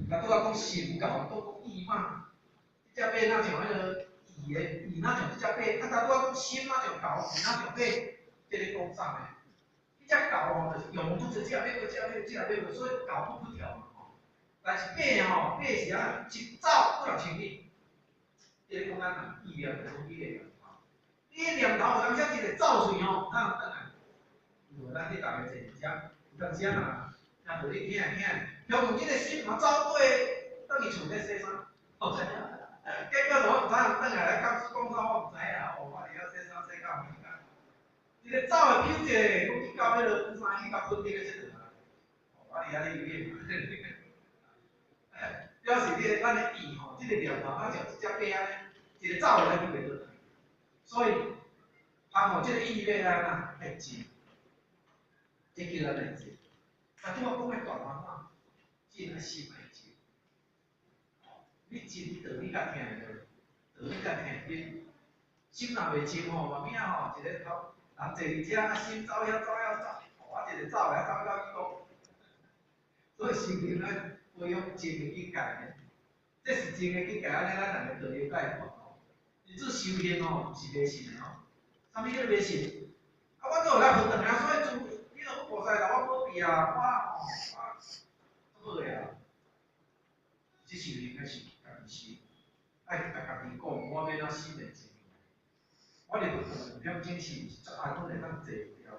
若拄仔講心狗，拄講意嘛，這隻馬若像彼个意的，意若像這隻馬，啊，拄仔講心若像狗，意若像馬，這咧講啥呢？彼隻狗吼，就是用足濟食欲閣食欲食欲閣，所以狗不不調嘛吼。但是馬吼，馬是按怎一走不人清理。這咧講咱人意念就是講你的念頭，你的念頭有當時一个走出去吼，咱轉來。有咱去逐个坐佇遮，有當時啊若聽著你聽聽，向用這个心嘛走過，轉去厝咧洗衫。結果我毋知影轉來來講出講啥，我毋知啊。哦，我佇遐洗衫洗到無時間。一个走的品質，講去到彼个釜山去到墾丁咧𨑨迌啊。哦，我佇遐咧游泳。表示你咱的意吼，這个念頭啊像這隻馬按呢，一个走的咱去袂轉來。所以，通予這个意欲按怎愛靜，這叫咱來靜。啊，拄仔講的大煩惱，靜啊心愛靜。你靜道理較聽會落，道理較聽會入。心若袂靜吼，嘛變吼一个頭人坐佇遮，啊心走遐走遐走，啊一个走來走到美國。所以修行愛培養靜的境界呢，這是靜的境界，按呢咱人的道理才會懸吼。因此修行吼，毋是迷信的吼。啥物叫迷信？啊，我都有來佛堂啊，所以諸你若菩薩來我保庇啊，我吼我足好的啊。這修行愛是家己修，愛共家己講，我欲按怎心會靜。我佇佛堂兩點鐘是毋是足安穩會當坐牢牢？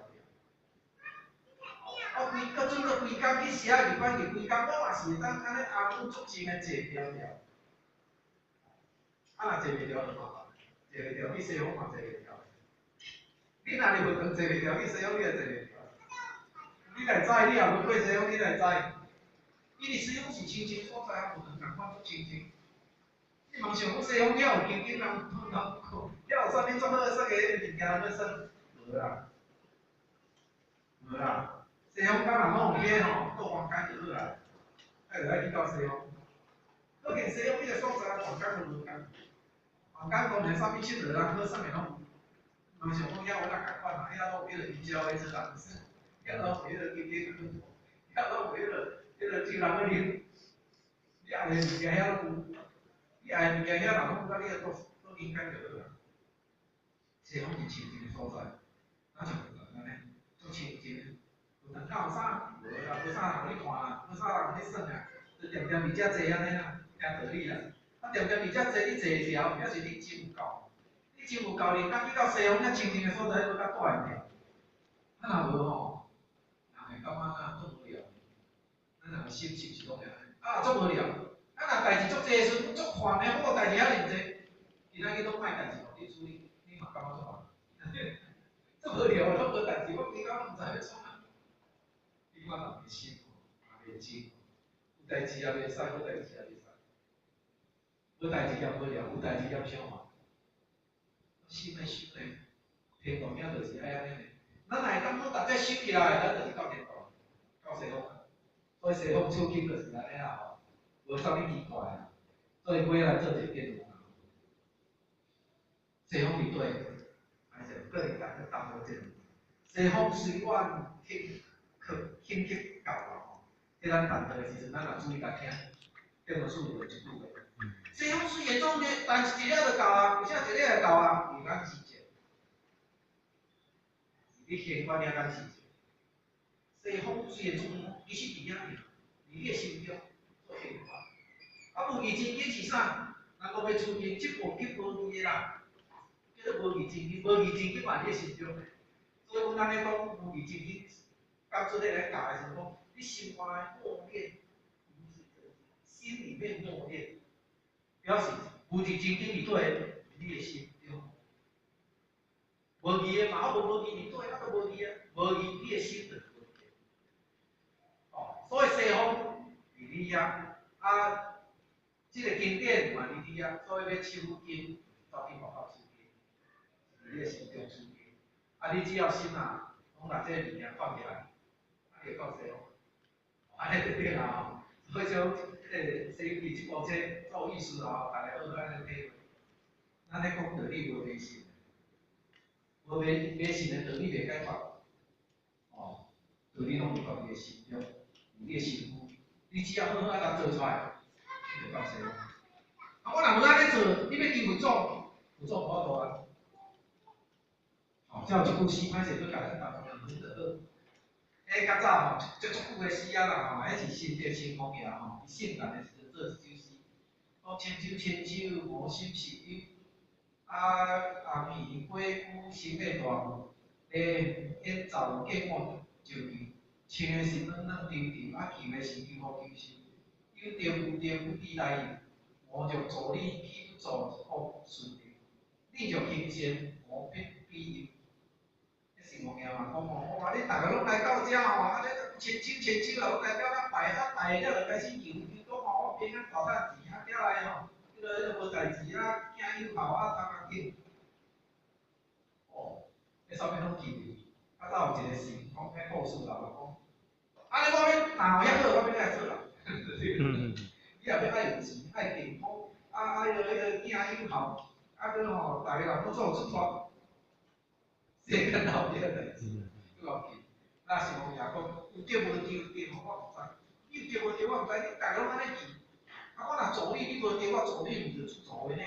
我規閣準閣規工去寫日班日規工，我嘛是會當按呢安穩足靜的坐牢牢。啊，若坐袂牢就麻煩，坐袂牢去西方嘛坐袂牢。你若佇佛堂坐袂牢，去西方你也坐袂牢。你會知，你也無過西方，你會知。因為西方是清淨所在啊，佛堂仝款足清淨。你茫想講西方遐有經典人，人遐有啥物足好耍个物件欲耍？無啦，無啦。西方敢若攏有彼吼，做房間就好啊，愛就愛去到西方。可見西方彼個所在房間都無仝，房間當然啥物佚佗人好耍的攏有。茫想講遐有哪仝款啊？遐攏有彼个營銷的做人，遐攏有彼个經典，遐攏有彼个酒人去啉。你愛的物件遐攏有，你愛的物件遐若攏有，啊你就做做人間就好啊。西方是清淨的所在，若像佛堂按呢，足清淨。佛堂敢有啥？無啦，無啥人予你看啦，無啥人予你耍啊，就恬恬佇遮坐按呢啦，聽道理啦。啊，恬恬佇遮坐，你坐會牢，表示你真有夠。你真有夠力，敢去到西方遐清淨的所在，閣較蹛會牢。啊，若無吼，人會感覺啊足無聊。咱人的心是毋是攏會按呢？啊，足無聊。啊，若代誌足濟的時陣，足煩的，好代誌遐爾濟，今仔日攏歹代誌予你處理，你嘛感覺足煩。足無聊，攏無代誌，我規工攏毋知欲創啥。你看人的心吼，也袂靜，有代誌也袂使，無代誌也袂使。無代誌嫌無聊，有代誌嫌傷煩。心愛修呢，天道囝就是愛按呢呢。咱若會當講逐隻修起來，咱就是到天道，到西方。所以西方處境就是按呢啦吼，無啥物奇怪啊。所以尾仔來做一個結論啊。西方佇佗？還是閣會當去淡薄者。西方雖遠，輕刻輕刻到啊吼。這咱談道的時陣，咱若注意共聽，頂無處有一句話。西方雖然總是，但是一了就到啊，為啥一了就到啊？因為咱持正，是你現觀遐咱持正。西方雖然總其實佇遐爾，佇你的心中做現觀。啊，無疑真經是啥？人講欲出經，這部經無疑的啦，叫做無疑真經，無疑真經嘛佇你心中。所以阮按呢講無疑真經，當初咧來教的時陣講，你心肝內默念，心裡面默念，表示無疑真經佇佗？佇你的心中。無疑的嘛，啊無無疑佇佗？啊都無疑啊，無疑你的心就是無疑的。哦，所以西方佇你遐，啊，這個經典嘛佇你遐，所以欲取經，走去外口取經，佇你的心中取經。啊，你只要心啊，攏共這個物件放起來，啊，你就到西方。按呢就對啦吼。所以講，這個《西遊記》這部冊足有意思啊，逐家好按呢體會。咱咧講道理無迷信，無迷迷信的道理袂解決，哦，道理攏佇家己的心中，佇你的身軀。你只要好好仔共做出來，你就到西方。啊，我若無按呢做，你欲求佛祖，佛祖無法度啊。哦，才有一句詩，歹勢閣共咱台灣人講得好。彼較早吼，足足久的詩啊啦吼，彼是新竹新王爺吼，佇聖誕的時陣做一首詩，講千手千手無心是憂，啊紅魚果龜心欲大霧，咧演奏見我就求，穿的是軟軟沉沉，啊求的是求福求壽，有德無德不知來由，無著助理去做福順流，你著行善無必比尤。新王爺嘛講吼，哇！你逐个攏來到遮吼，啊，你千手千手啊，攏來到遮拜，啊拜了就開始求，求講吼，我平安大趁錢，啊，了來吼，彼個無代誌啊，囝有孝啊，頭殼緊。哦，彼啥物攏記得，啊，才有一個神講，彼故事啦，就講，啊，你我欲若有遐好，我欲來做啦。你若欲愛有錢，愛健康，啊啊，彼個囝有孝，啊，閣吼，逐个人攏做出煞。世間哪有這個代誌？閣有記，那是王爺講，有對無對對吼，我毋知。你有對無對我毋知，你逐个攏按呢記。啊，我若助你，你無對，我助你毋著出錯的呢。